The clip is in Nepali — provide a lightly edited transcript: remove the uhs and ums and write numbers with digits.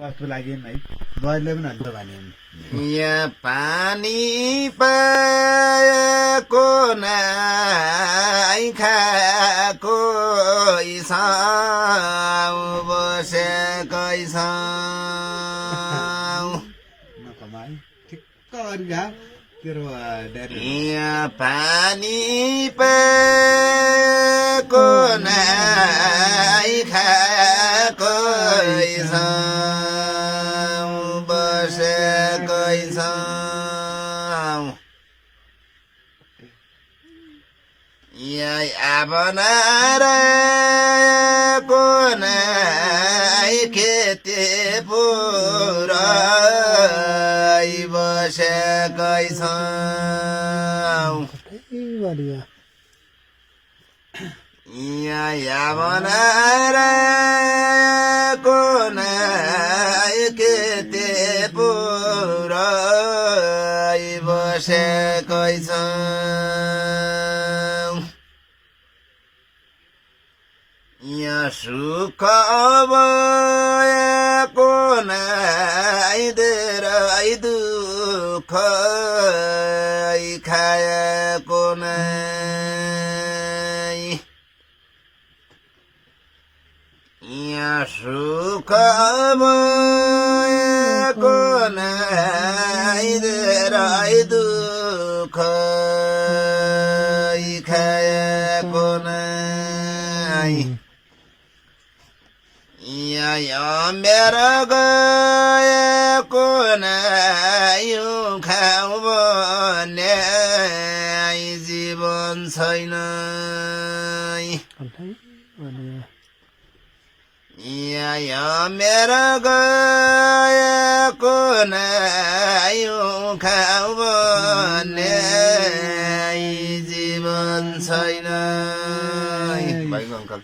कस्तो लाग्यो है बजले पनि हल्लो भने यहाँ पानी पाएको नाइ खाएको बसेकै नकमाई ठिक्क गरिगा तेरो यहाँ पानी पाएको नाइ खाएको बसेकै यहाँ आबनारको नाइ खेते पुरै बसेकै यहाँ आबनारको नाइ खेते पुरै बसेकै यहाँ सुख भएको नाइ धेरै दुःख खाएको नाइ यहाँ सुख भएको नाइ धेरै दुःख खाएको नाइ यहाँ मेरो गएको नाइ खाऊ भन्ने जीवन छैन यहाँ मेरो गएको नाइ खाऊ भन्ने जीवन छैन भाइको अङ्कल